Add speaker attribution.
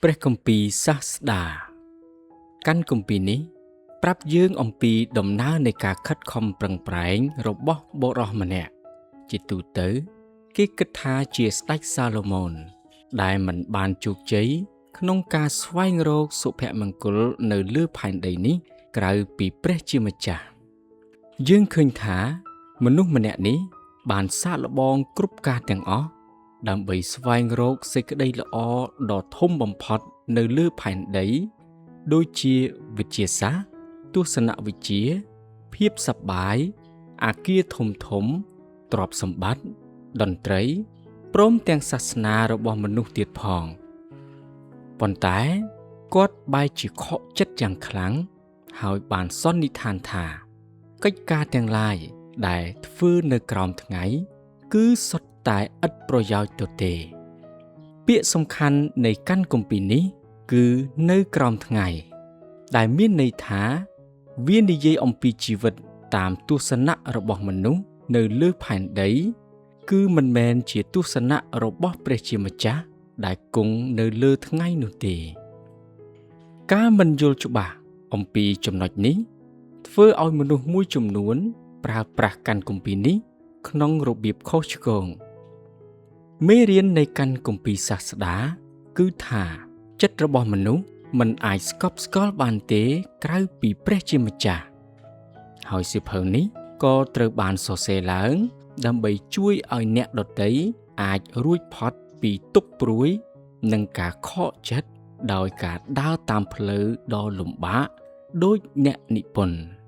Speaker 1: ព្រះគម្ពីរសាស្តាកាន់គម្ពីរនេះប្រាប់យើងអំពីដំណើរនៃការខិតខំប្រឹងប្រែងរបស់បុរសម្នាក់ជាទូទៅ គេគិតថាជាស្ដេចសាឡូមោនដែលមិនបានជោគជ័យក្នុងការស្វែងរកសុភមង្គលនៅលើផែនដីនេះក្រៅពីព្រះជាម្ចាស់យើងឃើញថាមនុស្សម្នាក់នេះបានសាកល្បងគ្រប់ការទាំងអស់ដើម្បីស្វែងរកសេចក្តីល្អដ៏ធំបំផុតនៅលើផែនដី ដូចជាវិទ្យាសាស្ត្រទស្សនវិជ្ជា ភាពសប្បាយអាគារធំធំទ្រព្យសម្បត្តិតន្ត្រីព្រមទាំងសាសនារបស់មនុស្សទៀតផងប៉ុន្តែគាត់បែរជាខកចិត្តយ៉ាងខ្លាំងហើយបានសន្និដ្ឋានថាកិច្ចការទាំងឡាយដែលធ្វើនៅក្រោមថ្ងៃ គឺសុទ្ធតែឥតប្រយោជន៍ទទេ ពាក្យសំខាន់នៃកាន់គម្ពីរនេះ គឺនៅក្រោមថ្ងៃ ដែលមានន័យថាវានិយាយអំពីជីវិតតាមទស្សនៈរបស់មនុស្សនៅលើផែនដី គឺមិនមែនជាទស្សនៈរបស់ព្រះជាម្ចាស់ដែលគង់នៅលើថ្ងៃនោះទេ ការមិនយល់ច្បាស់អំពីចំណុចនេះ ធ្វើឲ្យមនុស្សមួយចំនួន ប្រើប្រាស់កាន់គម្ពីរនេះ ក្នុងរបៀបខុសឆ្គងមេរៀននៃកាន់គម្ពីរសាស្តាគឺថាចិត្តរបស់មនុស្សមិនអាចស្កប់ស្កល់បានទេក្រៅពីព្រះជាម្ចាស់ហើយសៀវភៅនេះក៏ត្រូវបានសរសេរឡើង ដើម្បីជួយឲ្យអ្នកដទៃអាចរួចផុតពីទុក្ខព្រួយ និងការខកចិត្តដោយការដើរតាមផ្លូវដ៏លំបាកដូចអ្នកនិពន្ធ